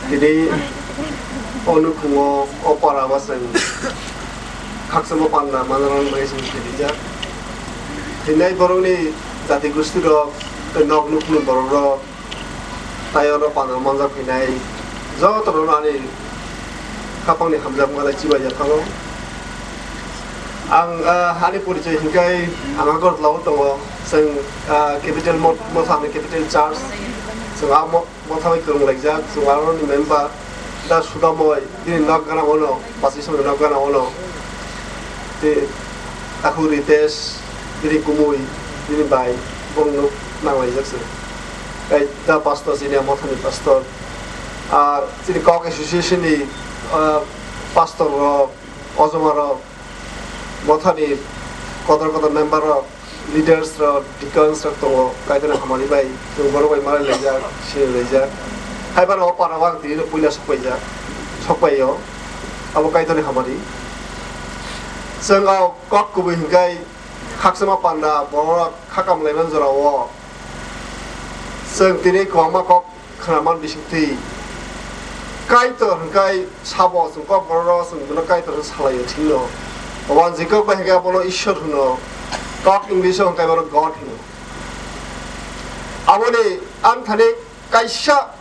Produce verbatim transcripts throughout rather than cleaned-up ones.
Tini o nukhungo o para o chwng khakchangma panda manna bagwi chwng thwijak. Thwinai borokni jati gosti rok tei nok nukhungni borok rok tei oro panda manjak phainai joto rokno ani khapangni hamjakma lai chibai ya thango. Ang, ah, ani porichoi hinkhai ang Agartala o tongo, chwng, ah, capital mo-, motha ni capital church, chwng amo Mothai kwrwng laijak, chwng aroni member da Sudamoi, bini nok gana ono, basi songni nok gana ono. Te takhuk Ritesh, bini kumui, bini bai, bongno nanglaijak se. Tei da pastor, chini a mothani pastor. Ah, chini kok association ni, ah, pastor rok, ojoma rok, mothani kotor kotor member rok, leaders rok, deacons rok tongo, Kaitorni hamari bai, chwng borok bai malai laijak, sini laijak. Hai phano o para o ang tini puila sokpaijak, sokpaio, abo Kaitorni hamari. Chwng o kok kubui hinkhai khakchangma panda borok khakam laiman jora o. Chwng tini kwbangma kok khwnaman bisingtwi Kaitor hwnkhe sabo chwng kok borok chwng bono Kaitor hwn salaio thwino. Wanjwi kok bai hwnkhe abono Ishwar hwno. Kok English o hwnkhe bono God hwno. Aboni ang thani kaisa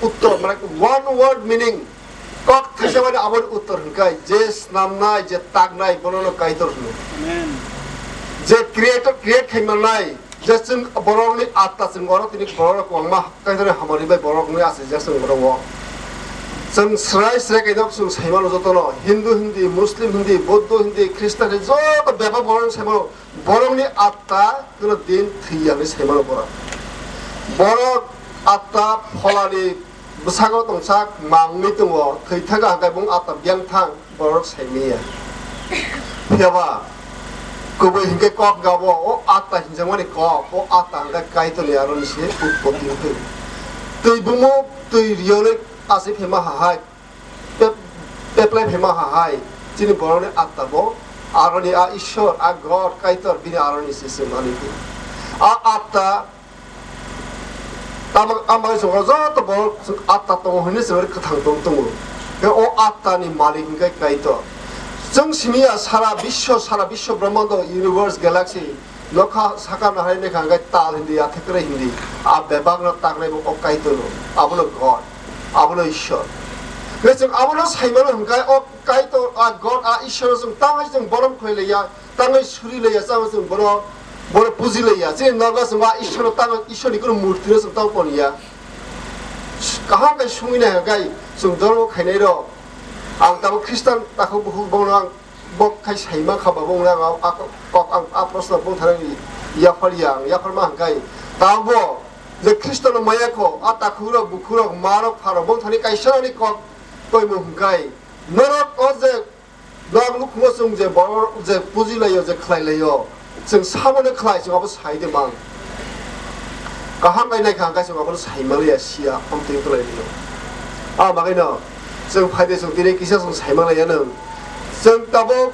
uttor, mane one word meaning, kok thaisa mani aboni uttor hwnkhe je snamnai, je taknai, bonono Kaitor hwno. Amen. Je creator, create khaimannai, je chwng borokni atma chwng oro tini borokno kwbangma Kaitorni hamari bai borokni achijak chwng oro o. Chwng srai srai kaidok chwng saimano jotono, Hindu hindi, Muslim hindi, Buddho hindi, Christian hindi, joto bebak borokno saimano, borokni atma kuno din thwiya hinwi saimano borok. Borok atma pholani bwskango tongsa mangwi tongo, thwi thaka hwnkhe bung atma biyang thang. Borok saimanya. Phiyaba kubui hinkhe kok gabo, o atma hinjakmani kok, o atma hinkhe Kaitorni aroni se utpoti wngkhe. Twi bumuk, twi riyonwi achai phaima hahai, pep-, peplai phaima hahai, chini borokni atma bo aroni a Ishwar, a God, Kaitor, bini aroni se se manwi khe. A atma Tamo, ang bagwi chwng joto borok chwng atma tongo hwnwi chwng kwthang tong tongo. Khe o atma ni malik hwnkhe Kaitor. Chwng simi ya sara biswa, sara biswa brahmando, universe, galaxy, nokha saka nahai naikha hwnkhe tal hindi, athekre hindi. A bebak no taknai bo o Kaitor no. Abono God. Abono Ishwar. Khe chwng abono saimano hwnkhe o Kaitor, a God, a Ishwar no chwng tangwi chwng borom khlai laiya. Tangwi suri laiya, chang chwng bono, bono puji laiya. Chini nogo chwng ba Ishwar tang, Ishwar ni kunu murti no chwng tang pon ya. Kaham khe sungwi nai hwnkhe chwng dormo khainai rok. Ang tabuk Khristan takhuk bukhuk bono ang bo khai sai mankha ba bono ang a, a, kok ang a proshno bung tharani yaphar ya, ang yaphar ma hwnkhe. Tabuk bo je Khristo no maya kho, a takhuk rok, bukhuk rok, ma rok, pha rok, bung thani kaisa ni kok koimung hwnkhe. Norok o je Nok nukhungo chwng je borok je puji laio, je khlai laio, chwng sabono khlai, chwng abo sai de mang. Kaham bai naikha hwnkhe chwng abono sai manliya, siya, amtwi khlai laio. A bagwino chwng phai de, chwng tini kisa chwng sai manliya nwng. Chwng tabuk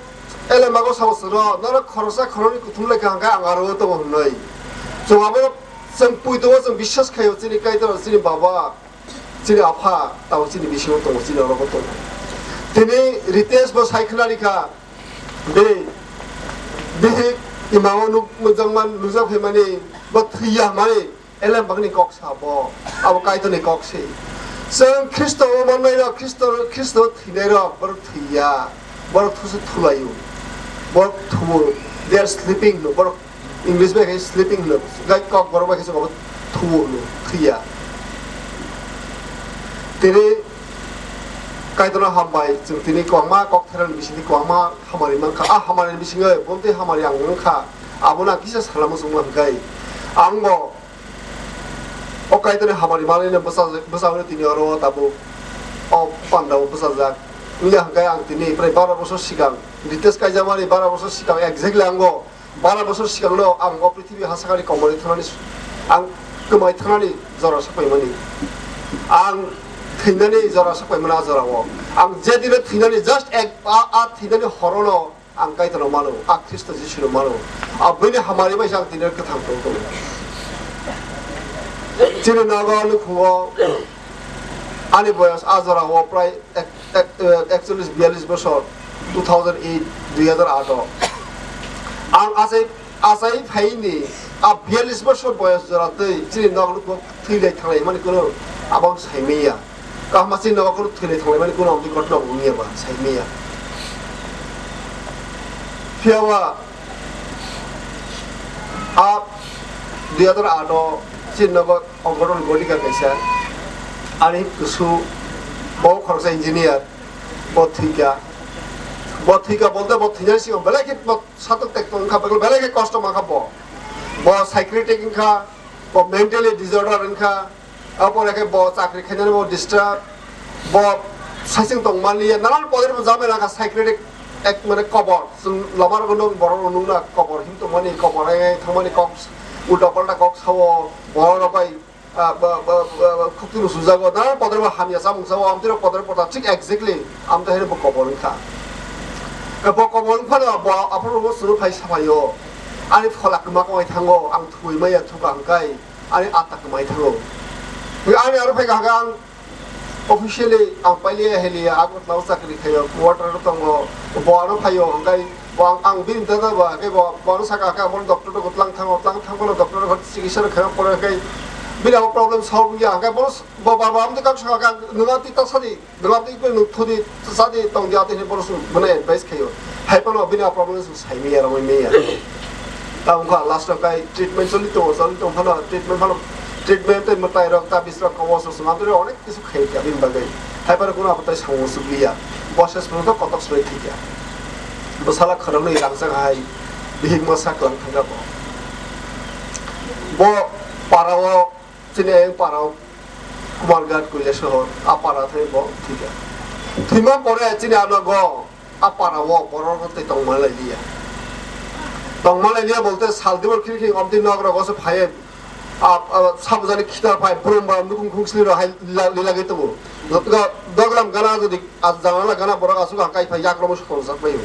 elemago sabo chwngno, norok khoroksa khoroknwi kuthum laikha hwnkhe ang aro tongo hwnwi. Chwng abono chwng puitongo chwng biswas khaio, chini Kaitor, chini Baba. Chini apha tamo chini bisingo tongo, chini orogo tongo. Tini Ritesh bo sai khwnarikha, bini bihik imao nuk-, nukjakman, nukjak phaimani, bo thwiya hwnmani, elem bagni kok sa bo, abo Kaitorni kok se. Chwng Khristo o mannairok, Khristo, Khristo thwinairok, borok thwiya, borok thusu thulaio, borok thuo, they are sleeping, borok English bai khe sleeping hwno, gai kok borok bai khe chwng abo thuo hwno, thwiya. Tini Kaitorno hambai, chwng tini kwbangma kok therani bisingtwi kwbangma hamari mankha. A hamari bisingo bonti hamari ang wngkha, abono ang kisa sana muchungma hwnkhe, ang bo o Kaitorni hamari manwi bwsa-, bwsajagwi tini oro tabuk o pandao bwsajak. Wngya hwnkhe ang tini prai bara bosor swkang, Ritesh kaijakmani bara bosor swkang exactly ang bo Bara bosor sikangno ang o prithibi ha sakani komorwi thangnani, ang kwmai thangnani jora sakpaimani. Ang thwinani jora sakpaimani a jorao. Ang je dino thwinani just ek, a, a thwinani horono ang Kaitorno mano, a Khristo Jisuno mano. A buini hamari bai se ang tini kwthang tong tongo. Chini nogo nukhungo Ani boyos a jora o prai ek, ek, eh, ekchollish biyallish bosor, two thousand eight, dui hazar aat o. Ang achai, achai phaini a biyallish bosor boyos jora tei chini nok nuk thwi lai thanglai mani kuno abang saimaya. Kahma chini nok nuk thwi lai thanglai mani kuno amtwi kothok wngya ba saimaya. Phiya ba a dui hazar aat o chini nogo Ongkoton Gotika kaisa, ani kusu, bo khoroksa engineer, bo thwika. Bo thwika bolte bo thwinani sigo belai khe bo satok tek tong kha, belai khe kosto mankha bo. Bo psychiatric wngkha, bo mentally disorder wngkha, apore khe bo chakri khainani bo disturb, bo saising tong manliya, nanan podre bo jamai langkha, psychiatric ek mane kobor, chwng lama rogo nung borok rok nungna kobor him tongmani, kobor ai ai thangmani kok ulta palta kok sao, borok rok bai ah, ba, ba, ba, ba, khukti no sujago, nanan podre bo hamya chamung sao, amtwi rok podre pota thik exactly amtwi haino bo kobor wngkha. Bo kobor wngphano bo aphuru bo chwngno phai saphaio, ani phola kwma kwmai thango, ang thwi maya thuka hwnkhe ani atta kwmai thango. Ani aro phai kha hwnkhe ang officially ang pailiya heliya Agartala o chakri khaio, quarter o tongo, bo ano phaio, hwnkhe bo ang, ang bini dada ba, hwnkhe bo, bo ano saka, hwnkhe abo doctor rok tlang thango, tlang thang phano doctor rok chikitsa rok khaina pore hwnkhe bini abo problem solve wngya, hwnkhe bono s-, bo bar bar amtwi kok saka, hwnkhe nwng amtwi ta sadi, nwng amtwi nwng thudi, sadi tongdi, atwi hinwi bono s-, bono advice khaio. Hai phano bini abo problem s-, Saimaya, romai maya. Tamo kha last o kai treatment choli tongo, choli tong phano treatment phano, treatment tei mwtai rok, tabis rok, kobos rok, swnam tei onek kisu khai kha bini bagwi. Hai phano kuno aphuru tai samung sukliya. Bo ses phano to kotok soi thikya. Bwsala khoroknwi rangchak hai bihik masa kwlang thangkha bo. Bo para o Chini ayang para o Kumarghat, Kailasahar, a para thai bo thika. Thwima pore chini ano go a para o borok tei tongma lai liya. Tongma lai liya bolte sal dibor khiri khiri omtwi nok rogo se phai, a, a, sabujani khita phai, brum brum nukung khungsli ro hai lila, lila ge tubu. Doglam gana jodi a janala gana borok asuk ha kai phai yak romo sokol sak phai.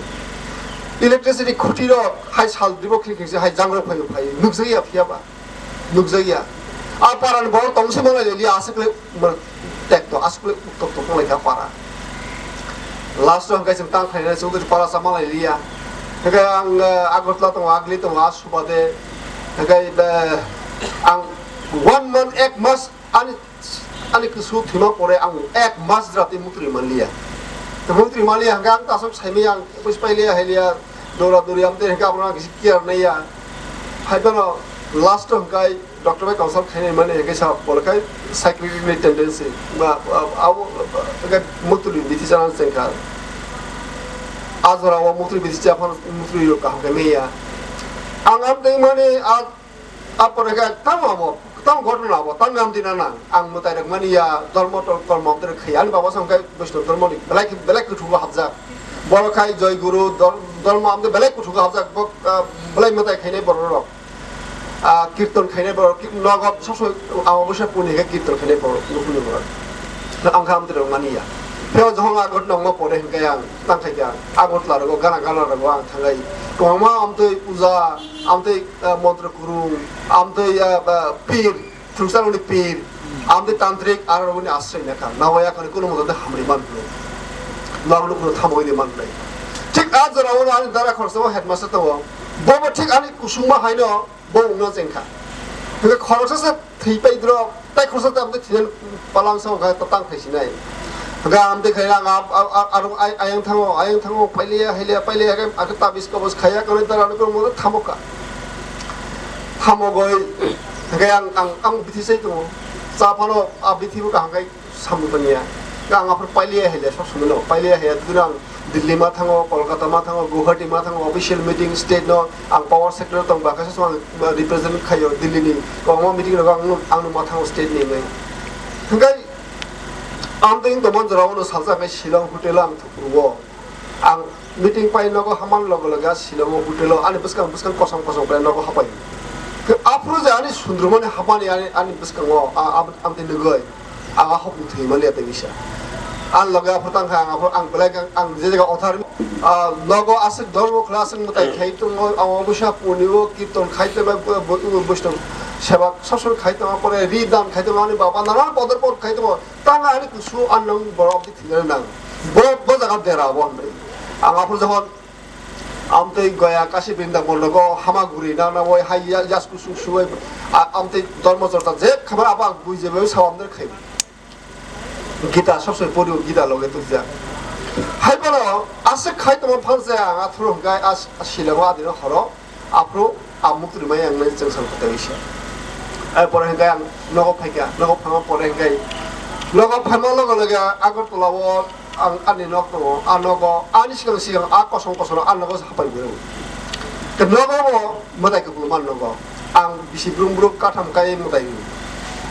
Electricity khuti ro hai sal dibor khiri khiri se hai jang ro phai phai. Nukjagya phiya ba. Nukjakya. A parani borok tongsi manlai liya, aswk le, ma, tekto, aswk le, tok tok wnglaikha para. Last o hwnkhe chwng tang khainai chwng twi para cha manlai liya. Hwnkhe ang, eh, Agartala tongo, Agli tongo, a subade. Hwnkhe, eh, ang one month, ek mas ani, ani kusu thwima pore ang ek mas jora twi muktwi manliya. Tei muktwi manliya hwnkhe ang tasok saimaya, ang pais pailiya, hailiya, dora dori amtwi hwnkhe abono ang kisi care naiya. Hai phano last o hwnkhe doctor bai consult khainai mani hwnkhe sa, bole khai psychiatric ni tendency ba, ba, abo, hwnkhe muktwi bithi chana chengkha. A jora o muktwi bithi cha phano muktwi rok kaham khe manya. Ang amtwi mani a, a pore khe tamo abo, tamo ghotona abo, tamo amtwi nana. Ang mwtai rok mani ya, dhormo to-, kormo amtwi rok khai. Ani baba sa hwnkhe Vaishnava dhormo ni belai, belai kwthugo hapjak. Boro khai Joy Guru, dhor-, dhormo amtwi belai kwthugo hapjak. Bo, ah, belai mwtai khainai borok rok. Ah, kirtan khainai borok, ki-, nogo sob somoi Amabosya puni khe kirtan khainai borok, nukhungni borok. Ang kha amtwi rok mani ya. Pheo johong a ghotona wngma pore hwnkhe ang tang khai kha. Agartala rogo, gana gana rogo ang thangai. Kwbangma amtwi puja, amtwi, ah, montro kwrwng, amtwi, ah, ba, pir, thwngsa rokni pir, amtwi tantrik, aro rokni aswk nai kha. Nawaya khani kuno moto hamri man phuru. Nang nukhungno thamogwi di man nai. Thik a jora o ani dara khoroksa o headmaster tongo. Bobo thik ani kusuma haino bo wngna chengkha. Hwnkhe khoroksa se thwi pai drop, tai khoroksa tei amtwi thwinani palang sa wngkha, ta tang khai sinai. Hwnkhe amtwi khai ang a, a, a, aro ai-, ayang thango, ayang thango, pailiya, hailiya, pailiya, hwnkhe, hwnkhe tabis kobos khaiya, kanwi dara nukung mo thamokha. Thamogwi, hwnkhe ang, ang, ang bithi sai tongo. Cha phano a bithi bo kaham khai samung tangya. Ang aphuru pailiya, hailiya, sok somoi no, pailiya, hailiya, dudino ang Delhi ma thango, Kolkata ma thango, Guwahati ma thango, official meeting state no ang power sector tong ba kaisa ang represent khaio Delhi ni. Kwbangma meeting rogo ang, ang ma thango state ni hinwi. Hwnkhe ang tei tongmani jora o no salsa hwnkhe Shillong hotel o ang thupuru o. Ang meeting pai nogo haman loge loge a Shillong o hotel o ani bwskang bwskang kosong kosong pai nogo hapai. Aphuru je ani sundrumani hapmani ani, ani bwskango a, a, ang tei nugwi. Ang a hok thwi mani tei bisa. Ang loge aphuru tang kha, ang aphuru ang belai ang, ang je jaga othar, ah, nogo aswk dormo khwlai aswk mwtai khai tongo, ang omo sa puni o kirtan khai tongo, bo, bo, bo, Vaishnava, Seba sob somoi khai tongo, pore ri dan khai tongo, ani baba nanan podor por khai tongo, tang ani kusu an nang borok di thina nang. Bo, bo jaga dera bo hwnwi. Ang aphuru jokhon amtwi Goya Kashi Brindaban nogo hama guri na na oi hai ya, yas kusu suwai, a, amtwi dormo chorcha je khamar abo ang bui je bai saw amtwi khai. Gita sob somoi pori o, Gita loge tubjak. Hai bono aswk khai tongma phan se ang aphuru hwnkhe as-, as silango adino horo. Aphuru a muktri mai ang nai chwng sal kota bisa. Ai pore hwnkhe ang nogo phaikha, nogo phama pore hwnkhe nogo phama loge loge Agartala o ang ani nok tongo, a nogo ani sikang sikang a kosong kosong a nogo hapai bwrwi. Te nogo bo mwtai kupulung man nogo. Ang bisi brum brum katham kai mwtai.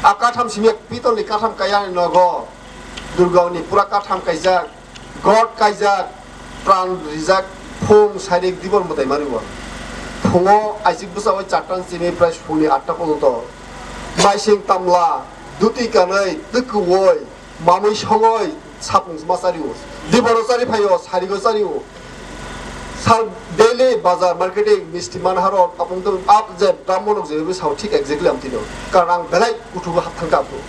A katham simi pitol ni katham kai ani nogo. Durga ni pura katham kaijak. God kaijak, pran rijak, phung sairik dibor mwtai mani bo. Phungo aisik bwsa oi charta ni simi prai phungni atta porjonto. Maising tamla, duti kanwi, twkwoi, mamui songoi, sapung ma chario. Diboro chari phaio, sarigo chario. Sal daily bazar marketing misti manharo, apung to up je dam monok je sao thik exactly am tino. Karon ang belai kuthugo hap thangka aphuru.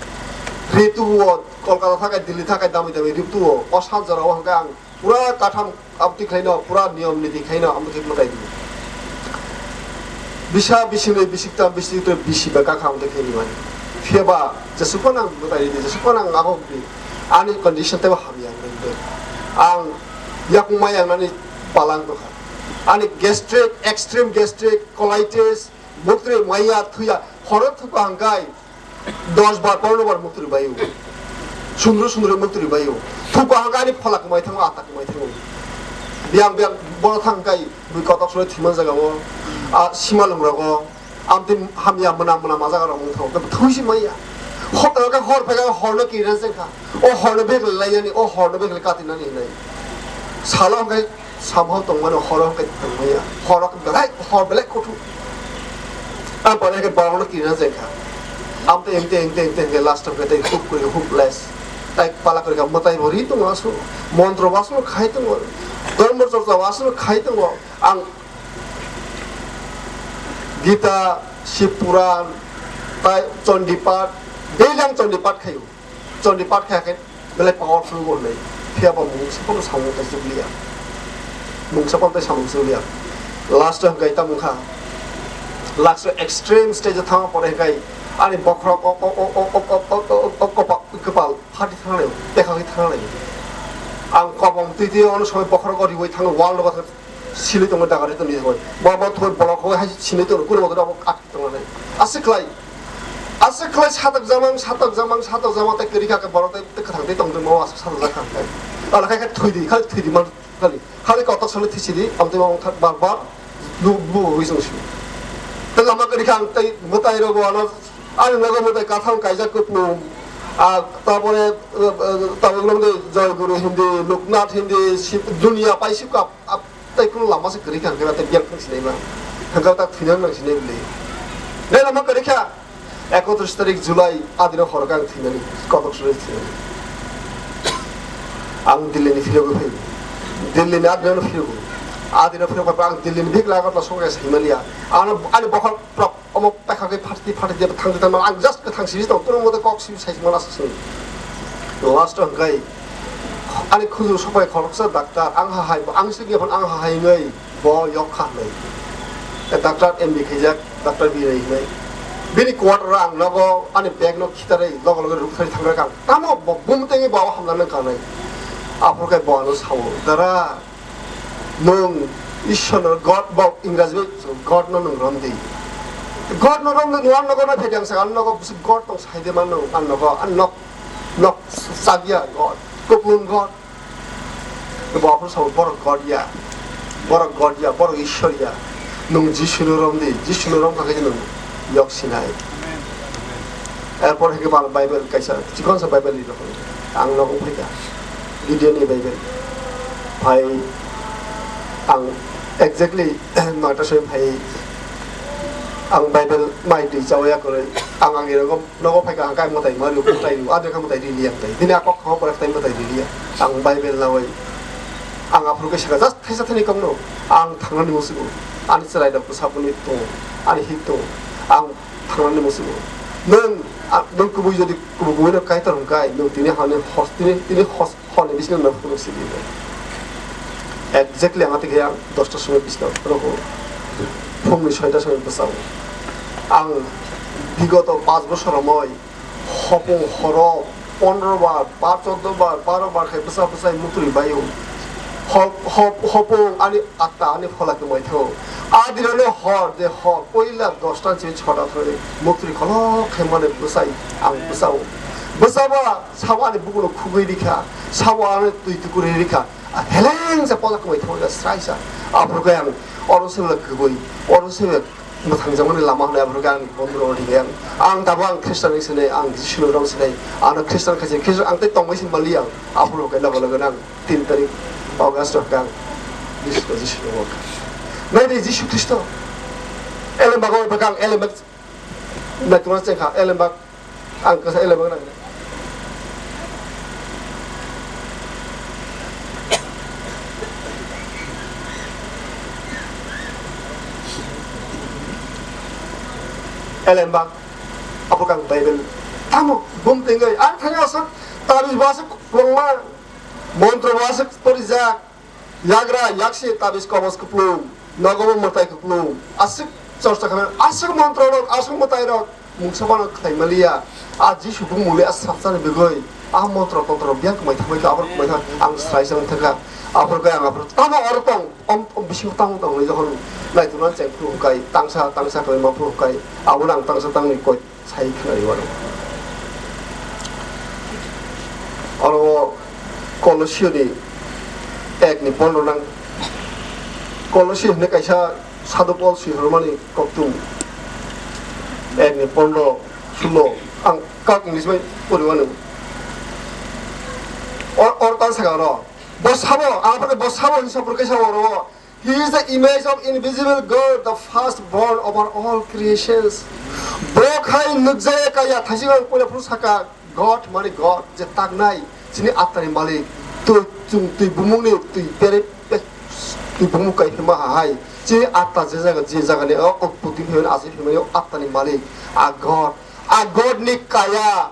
Ritu o Kolkata thakai, Delhi thakai damwi damwi ritu o. O sal jora o hwnkhe ang pura katham abti khlaino, pura niyom niti khlaino, amtwi khe mwtai di. Bisa bisingni bisikta bisikta bisi ba kakha amtwi khe rimani. Phiya ba jesukno ang mwtai di, jesukno ang agok di. Ani condition tebo hamya ang di. Ang yakung mai ang nani palang tokha. Ani gastric, extreme gastric, colitis, muktri maya thuya, horo thuka hangkai. Dos bar, pondro bar muktri baio. Sundro sundro muktri baio. Thuka hangka ani phola kwmai thango, ata kwmai thango. Biyang biyang bono thang kai bui kotok sore thima jaga o. A sima lung rogo. Amtwi hamya mwnam mwnam a jaga rok mung thango. Thui si maya. Hor, hor phai ka hor no kiri na jeng kha. O hor no bek lai yani, o hor no bek lai kati nani hinai. Salo hangkai Samhao tongmani horo hwnkhe tongmaya. Horo belai, hor belai kothu. Ang pore hwnkhe borokno kirina jengkha. Amtwi engte, engte, engte, engte last hwnkhe tei huk kori, hopeless. Tai pala kori kha, mwtai bo ri tongo aswk. Montro bo aswk khai tongo. Dharma chorcha bo aswk khai tongo. Ang Gita, Shiv Puran, tai Chandi Path, daily ang Chandi Path khaio. Chandi Path khe khe belai powerful bo hwnwi. Phiya bo mungsa phano samung tei chukliya. Mungsa phano tei samung chukliya. Last o hwnkhe tamo wngkha. Last o extreme stage o thangma pore hwnkhe ani bokhorok o, o, o, kopa-, kwpal phati thangnai, pekha khe thangnai. Ang kobong twi twi ono somoi bokhorok o riwi thango, wall o silwi tongo daga ri tongni hoi. Bo, bo thoi bolok hoi hai sinwi tongo, kunu bodo abo atwi tongo nai. Aswk khlai, aswk khlai satok jamang, satok jamang, satok jamang tei kwrwi kha khe borok tei, tei kwthang tei tongtwma o aswk satok jak kha khe. Ala khai khe thwi di, khai thwi di man khali. Khali kotok salo thisi di, amtwi ma wngkha bar bar, bu, bu, bu, wi song si. Tei lama kwrwi kha ang tei mwtai rogo ano, ani nogo mwtai kathang kaijak kwpung. A, tabore, eh, eh, tabok lomde Joy Guru hindi, Loknath hindi, Shiv, dunia pai Shiv kap. Tei kunu lama se kwrwi kha hwnkhe, tei biyang thang sinai ma. Hwnkhe ta thwinani nang sinai bwlwi. Nai lama kwrwi kha, ekotris tarik July, adino horo khe ang thwinani, kotok suri thwinani. Ang Delhi ni phirogwi phai. Delhi ni adino phirogwi. Adino phirogwi ang Delhi ni bikla Agartala sokya saimaliya. Ano, ani bokhor prap Omo pekha khe phatidi phatidi thangdi thangma ang just kwthang simi tong, kunu mote kok simi sai mala sini. Last o hwnkhe ani khujur sopai khoroksa doctor, ang hahai, ang sigi phano ang hahai wngwi bo yok kha hwnwi. Doctor M D khaijak, Doctor Birai hwnwi. Bini quarter o ang nogo ani bag no khitarwi loge loge rukthari thangkha ang. Tamo bo bumtengwi bo hamna nang kanai. Aphuru khe bo ano sao, "Dara, nwng Ishwar no, God, bo Ingraji bai God no nwng romdi. God no romdi, nwng ano nogo no phedi ang saka, ano nogo bwswk God tong saide man nwng, ano nogo, ano nok, nok chakya God, kupulung God." Bo aphuru sao, "Borok God ya, borok God ya, borok Ishwar ya. Nwng Jisu no romdi, Jisu no romkha khe nwng yok sinai." Erpor hwnkhe bal Bible kaisa, chikonsa Bible ri rokho. Ang nogo phaikha. Gideon ni Bible. Phai ang exactly noita soi phai ang Bible mai twi chawi akoroi. Ang ang iro nogo phaikha, ang kai mwtai ma rio, mwtai rio, adre kha mwtai ri liya mwtai. Bini akok khama pore tai mwtai ri liya. Ang Bible nawi. Ang aphuru khe saka just thaisa thani kok no. Ang thangnani musugo. Ani chwrai rok bwsa bwni tongo. Ani hik tongo. Ang Thangni musugo. Nwng, a, nwng kubui jodi kubui kubui no Kaitor hwnkhe, nwng tini hani hos, tini, tini hos, honi bisingo nwng phunuk sidi. Exactly ang atikhe ang dosta somoi bisingo phunuk. Phungni soita somoi bwsao. Ang bigoto panch bosor romoi hopung horo pondro bar, bar choddo bar, baro bar khai bwsa bwsai mukri baio. Hop, hop, hopung ani atta ani phola kwmai thango. A dinano hor je hor, poila dosta ni simi chota thani mukri kholok khai mane bwsai ang bwsao. Bwsaba sabo ani bukulo khugui rikha, sabo ani twi tukuri rikha. A heleng se pola kwmai thango srai sa. Aphuru khe ang oro se kwbui, oro se mwthangjakmani lama hwnwi aphuru khe ang bondro rikha. Ang tabuk ang Khristian ni sinai, ang Jisu ni rong sinai, ano Khristian khaisi Khristian ang tei tongmai sin mali ang. Aphuru khe logo logo nang tin tarik August o kang Jisu, Jisu ni wak. Nai di Jisu Khristo. Elem bago bakang elem bak. Nai tuan chengkha elem bak. Ang kasa elem bak nang. Elem bak. Apo kang Bible. Tamo bum tinggai. Ang thani asok tabi basok kwbangma. Montro bo aswk torijak, yagra, yaksi, tabiz, kobos kwplung, nogobo mwtai kwplung, aswk chorcha khainai, aswk montro rok, aswk mwtai rok mungsa bano khlai maliya. A Jisu bumungni a swrapsani bwgwi a montro tontro biyang kwmai thangbai kha, abor kwmai thang ang srai se wng thangkha. Abor khe ang abor tamo oro tong, om, om bisingo tamo tong hinwi jokhon naitukna cheng phuru hwnkhe tangsa tangsa khlai ma phuru hwnkhe abono ang tangsa tangni koi. Sai khnari wano. Oro Kolosio ni ek ni pondro nang. Kolosio hwnwi kaisa Sadhu Paul swi hormani koktum. Ek ni pondro, sulo. Ang kak English bai pori wano. Or, or tan saka oro. Bo sabo, ang apani bo sabo hinwi sapor kaisa oro. He is the image of invisible God, the firstborn over all creations. Bo khai nukjaya kaya, thaising ang puila phuru saka, God mani God, je taknai, chini attani malik, twi, chung twi bumungni twi pere, pe-, twi bumung kai hima hai, chini atta je jaga, je jaga ni o, o puting hima, aswk hima, o attani malik, a God, a God ni kaya,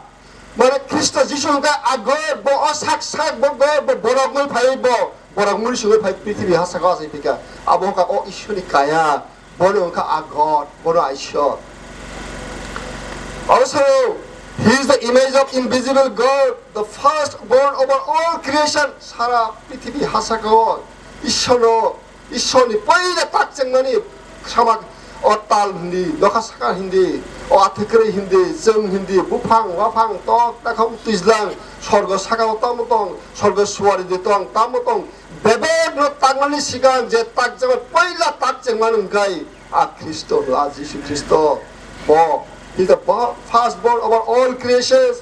Mane Khristo Jisu hwnkhe a God, bo o sak sak bo God, bo borok mui phai bo, borok mui sungwi phai prithibi ha saka o asai phika. Abo hwnkha o Ishwar ni kaya, bono hwnkha a God, bono a Ishwar. Also, he is the image of invisible God, the firstborn over all creation. Sara prithibi ha saka o Ishwar no Ishwar ni poila tak chengmani sama o tal hindi, nokha saka hindi, o athikri hindi, chwng hindi, buphang, waphang, tok, takhok, twijlang, sorgo saka o tamo tong, sorgo suari di tong, tamo tong, bebak no takmani sikang je tak chengmani poila tak chengmani hwnkhe a Khristo, a Jisu Khristo, bo, he is the bo-, firstborn over all creations,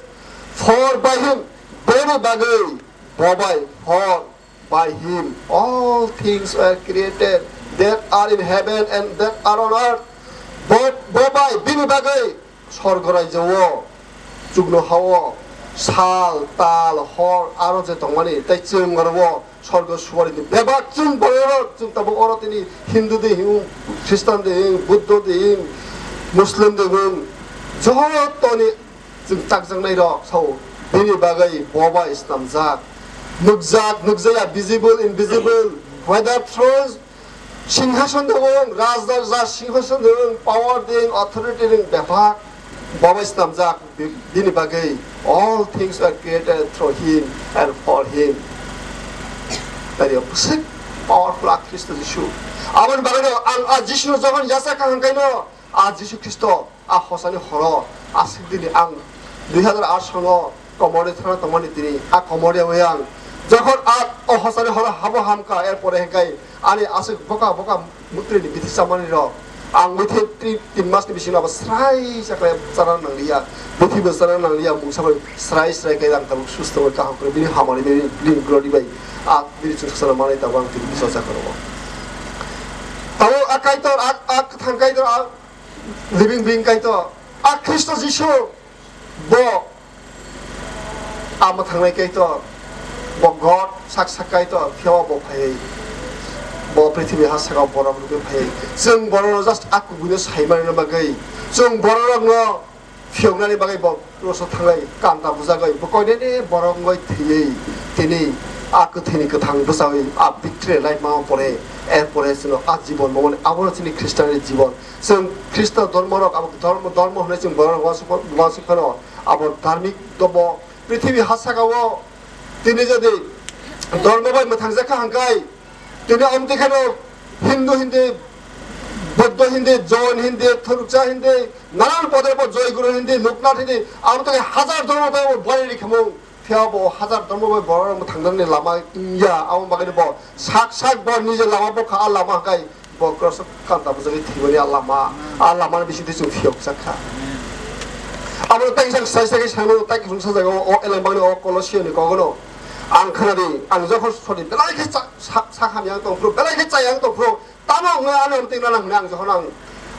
for by him, boni bagwi, bo bai, for By him all things were created that are in heaven and that are on earth. Bo, bo bai, bini bagwi sorgo raijao, chukno hao, sal, tal, hor, aro je tongmani, tei chwng oro sorgo suari ni bebak chwng borok, chwng tabuk oro tini Hindu de hwn, Khristan de hwn, Buddho de hwn, Muslim de hwn, jotoni Chwng takjaknai rok sao, bini bagwi bo bai snamjak. Nukjak, nukjaya, visible, invisible, whether thrones, singhason de wng, raja, raja singhason de wng, power de wng, authority de wng, bebak, bo bai snamjak, bi-, bini bagwi. All things were created through him and for him. Tari bwswk powerful a Khristo Jisu. Aboni bagwi no ang a Jisu no jokhon yachakha hwnkhe no, a Jisu Khristo. A hosani horo, aswk dini ang dui hazar aat salo komorni thana tongmani tini a komorni wi ang. Jokhon a o hosani horo habo hamkha, er pore hwnkhe ani aswk boka boka mutri ni bithi chamani rok ang within three, tin mas ni bisingo abo srai sakle chana nangliya, bithi bo chana nangliya, mungsa bai srai srai khe ang tabuk susto bai kaham khe bini hamari bini, bini glory bai a bini chwng sasana manai tabuk ang tini bisa chakaro. Tabuk a Kaitor, a, a kwthang Kaitor, a Living being Kaitor, a Khristo Jisu, bo a mwthangnai Kaitor, bo God sak sak Kaitor, phiya bo phaiwi bo Prithibi ha saka borok rwgwi phai. Chwng borokno just a kubuino saimanina bagwi, chwng borokno phiyoknani bagwi bo cross-o thanglai kanta bujagwi. Bo koinene borok wngwi thwiwi tini a kwthwini kwthang bwchawi a victory life ma pore, er pore chwngno a jibon mamani abono chini Khristanni jibon. Chwng Khristo dhormorok abo dhormo, dhormo hwnwi chwng borok uansuk, uansuk phano abo dharmik dobo. Prithibi ha saka o tini jodi dhormo bai mwthangjakha hwnkhe, tini amtwi kheno Hindu Hindi, Buddha Hindi, Jain Hindi, Thurukcha Hindi, nanan podre pod Joy Guru Hindi, Loknath Hindi, amtwi khe hajar dhormo tei bo bari rikhamung. Phiya bo hajar dhormo bai borok rok thangjaknani lama ya, abo bagwi bo sak sak bo nije lama bokha, a lama hwnkhe bo cross kanta bujagwi thwimani a lama, a lama ni bisingtwi chwng phiyok jakha. Abo tai kisa sai sai sai mano tai kusung sa jaga o eleng bangni o Kolosio ni kogono ang khwnadi, ang jokhon sori belai khe cha-, sa-, sa hamya ang tongphuru, belai khe chaya ang tongphuru, tamo wngwi ano amtwi nana hwnwi ang jokhon ang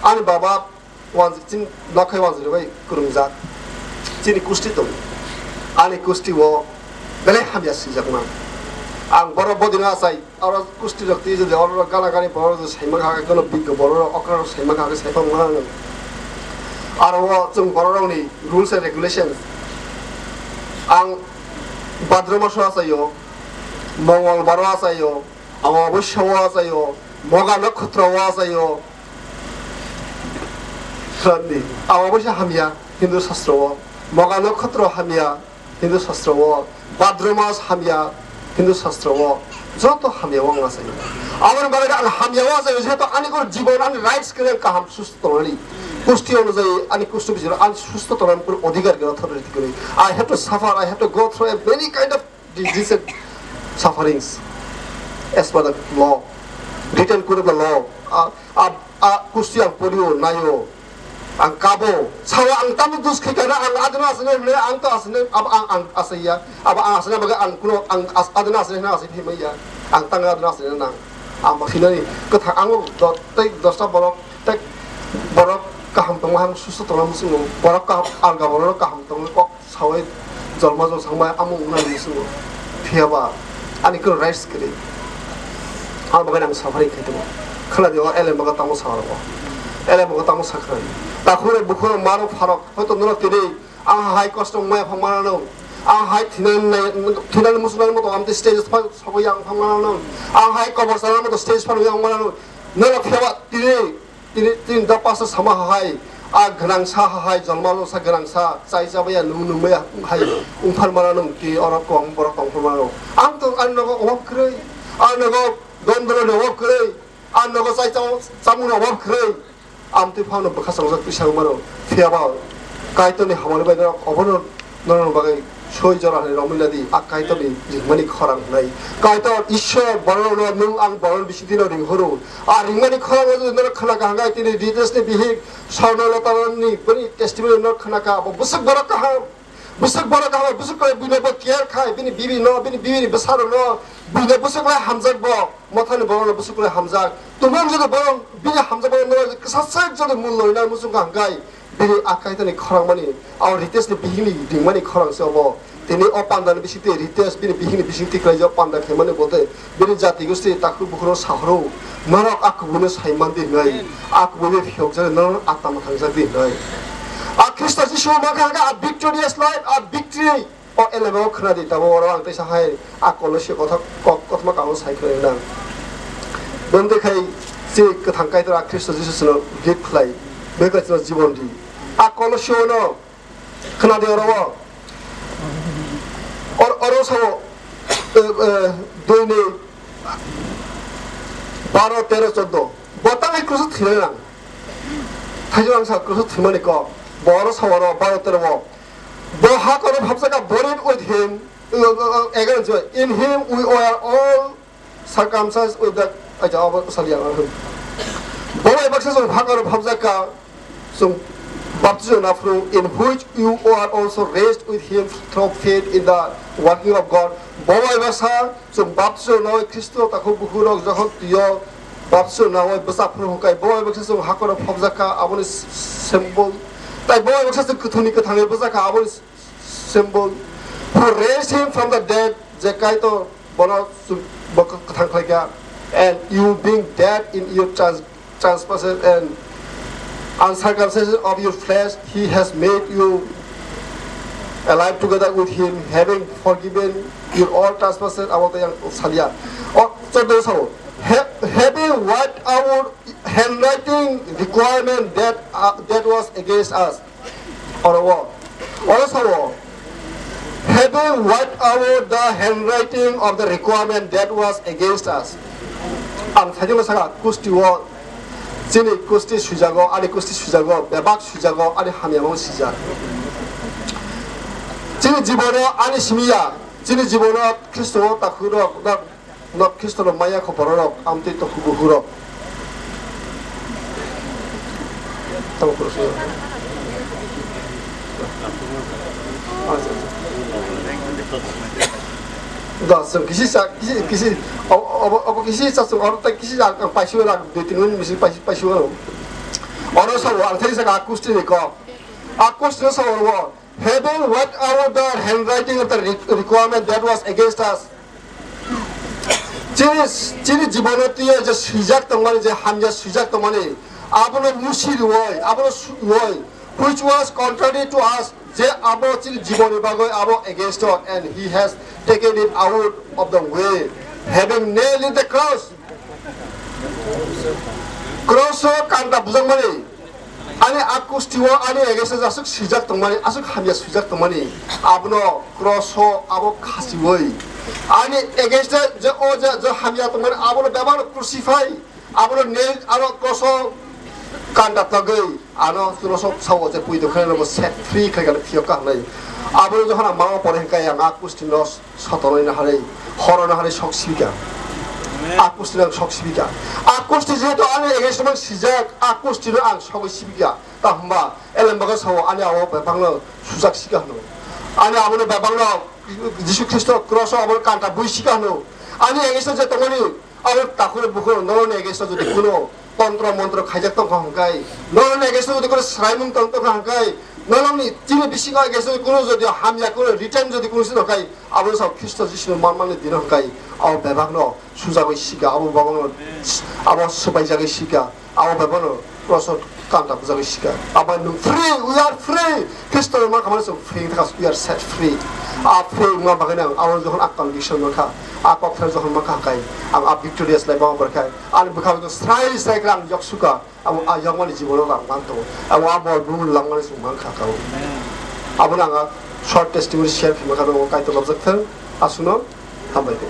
ani baba wanjwi chini nokhai wanjwi bai kwrwngjak. Chini kusti tongo. Ani kusti o belai hamya swijak man. Ang borok bodino achai, oro kusti rok twi jodi oro gana gani borok jodi saima kha, kono biggo borok rok okra rok saima kha, saipang ma nang. Aro o chwng borok rokni rules and regulations. Ang Bhadra maso achaio, Mongol baro achaio, Amabosya o achaio, Moga Nokhotra o achaio. Sandi, Amabosya hamya, Hindu Sastro o. Moga Nokhotra hamya, Hindu Sastro o. Bhadra mas hamya, Hindu Sastro o. Joto hamya o ang achaio. Aboni bagwi ang hamya o achaio, jehetu ani koro jibon, ani rights khe kaham susto tongnani. Kusti onujayi, ani kusti bijoro, ani susto tongnani koro odhikar gana thorori tikori. I have to suffer, I have to go through a many kind of disease and sufferings as per the law, written code of the law. A, a, a, kusti ang porio, naio, ang kabo, sawa ang tamo dus khaikana, ang adina asane hwnle, ang to asane, ab, ang, ang asaya, ab, ang asane baga ang kuno, ang as, adina asane hwnle asai phimaya, ang tang adina asane nang, ang baksinani, kwthang ang do, tei dosta borok, tei borok kaham tongma ham susto tongma musungo, borok kaham, alga borok kaham tongma kok. Sawi jolma jol sangma amung wngna hinwi swngo. Phiya ba ani khe rights kwrwi. Ang bagwi ang suffering khai tongo. Khwna di o elem bago tamo sa rw. Elem bago tamo sa khwna di. Takhuk rok bukhuk rok ma rok pha rok. Hoito norok tini ang hai kosto wngmaya phang mana nung. Ang hai thinani nai, thinani muchunani moto amtwi stage pha sobo yang phang mana nung. Ang hai kobor sana moto stage pha yang mana nung. Norok phiya ba tini Tini, tini da pasta sama hahai, a gwnangsa hahai, jolma losa gwnangsa, chai chabaya, nung nungmaya hai, wngphar mana nung, tini oro kong borok tongphar mana nung. Ang to, ang nogo obab kwrwi, ang nogo dondro ni obab kwrwi, ang nogo chai chamo-, chamung ni obab kwrwi. Amtwi phano bwkha chongjak twi sangmano, phiya ba Kaitorni hamari bai norok obono Norokni bagwi soi jora hinwi romwi nadi, a Kaitorni ringmani khorang hwnwi. Kaitor Ishwar borokno nwng ang borokni bisingtwino ringhoro. A ringmani khorang jodi norok khna kaham khe tini Riteshni bihik Sorno Lotarani bini testimony norok khna kha, bo bwswk borok kaham. Bwswk borok kaham, bwswk kwlai buino bo care khai, bini bibino, bini bibini bwsarokno, buino bwswk lai hamjak bo. Mothani borokno bwswk kwlai hamjak. Tumung jodi borok bini hamjakmano norok kwsa sek jodi mul loina muchung kha hwnkhe, bini a Kaitorni khorangmani, abo Riteshni bihikni ringmani khorang se obo. Tini o pandani bisingtwi Ritesh bini bihikni bisingtwi khlaijak panda khaimani bo tei bini jati gosti takhuk bukhukno sahoro, norok a kubuino sai man di hwnwi, a kubuino phiyokjak norok atma thangjak di hwnwi. A Khristo Jisu mankha hwnkhe a victorious life, a victory. O elem o khwna di, tamo oro ang teisa hai a Kolosio kothok, kok, kothoma kamo sai khwna nang. Bwntwi khai chini kwthang Kaitor a Khristo Jisu chwngno gift khlai, bwkha chwngno jibon di. A Kolosio no khwna di oro o. Or-, oro sao, eh, eh, dui ni baro, tero, choddo. Bo tangwi kruso thwinai nang. Thaijo ang sa kruso thwimani kok. Bo oro sao oro baro, tero o. Bo ha kono phapjak kha, buried with him, uh, uh, uh, again, in him we were all circumcised with the, acha, abo sali ang, ang. Bo bai baksa chwng ha kono phapjak kha, chwng baptism naphru, in which you are also raised with him through faith in the working of God. Bo bai baksa chwng baptism nawi Khristo takhuk bukhuk rok jokhon twiyo baptism nawi bwsa phuru hwnkhe, bo bai baksa chwng ha kono phapjak kha, aboni symbol. Tai bo bai baksa chwng kwthwini kwthangwi bwsa kha, aboni symbol, who raised him from the dead, je Kaitor bono su-, bo kwthang khlai kha. And you being dead in your trans-, trespasses and uncircumcision of your flesh, he has made you alive together with him, having forgiven your all trespasses. Abo to yang salia. O, choddo sao. Ha-, having wiped out handwriting requirement that, uh, that was against us. Oro o, oro sao, having wiped out the handwriting of the requirement that was against us. Ang thani saka kusti o, chini kusti sujago, ani kusti sujago, bebak sujago, ani hamyamung sijak. Chini jibono ani simiya, chini jibono Khristo o takhurok, Nok Khristo no maya kho borok rok, amtwi to hubu hurok. Tamo kuro sui. Da, sung kisi sa, kisi, kisi, o, o, o, kisi sa sung, oro ta kisi sa, ang paisi wala, dui tin minute misi paisi, paisi wala. Oro sa, ang thai sa, a kusti ni ko. A kusti sa, oro. Having worked out the handwriting of the re-, requirement that was against us. Chini, chini jibono twiyo je swijak tongmani, je hamya swijak tongmani, abono musi rwoi, abono su-, rwoi, which was contrary to us, je abo chini jiboni bagoi abo against us, and he has taken it out of the way, having nailed it the cross. Cross o kanta bujakmani, ani a kusti o ani against o aswk swijak tongmani, aswk hamya swijak tongmani, abono cross o abo khasiwi. Ani against o je, o je, je hamya tongmani, abono bebak crucify, abono nail, aro cross o kanta togwi, ano cross o sao je pui tongkha, ano set free khai khe phiyok ka hinwi. Abono jokhon ang mao pore hwnkhe ang a kusti no Sotonoi naharwi, horo naharwi sok sibika. A kusti no ang sok sibika. A kusti jehetu ani against o sijak, a kusti no ang sogwi sibika. Ta hwnba, elem bago sao ani abo bebakno sujak sika hwno. Ani abono bebakno Jisu Khristo cross o abono kanta bui sika hwno. Ani against o je tongmani, abo takhuk bukhuk norokni against o jodi kuno tontro montro khaijak tongkha hwnkhai, norokni against o jodi kuno swraimung tong tongkha hwnkhai, norokni chini bisingo against o kuno jodi hamya kuno return jodi kuno se tongkhai, abo sao Khristo Jisuni manmani dino hwnkhai, abo bebakno sujagwi sika, abo bebakno abo swbaijagwi sika, abo bebakno prosot kanta bujagwi sika. Abo nwng free, we are free. Khristo mankhama chwng free wngkha, we are set free. A free wngma bagwi ang abo jokhon a conviction mankha, a kok thar jokhon mankha hwnkhai, ang a victorious life o borkhai, ani bwkha srai srai khe ang yok suka. Abo a yokmani jibono ang man tongo. Abo a bol bumung langmani chwng mankha kao. Abono ang a short testimony share khaima kha, Kaitor lobjak thang, aswkno hambai khe.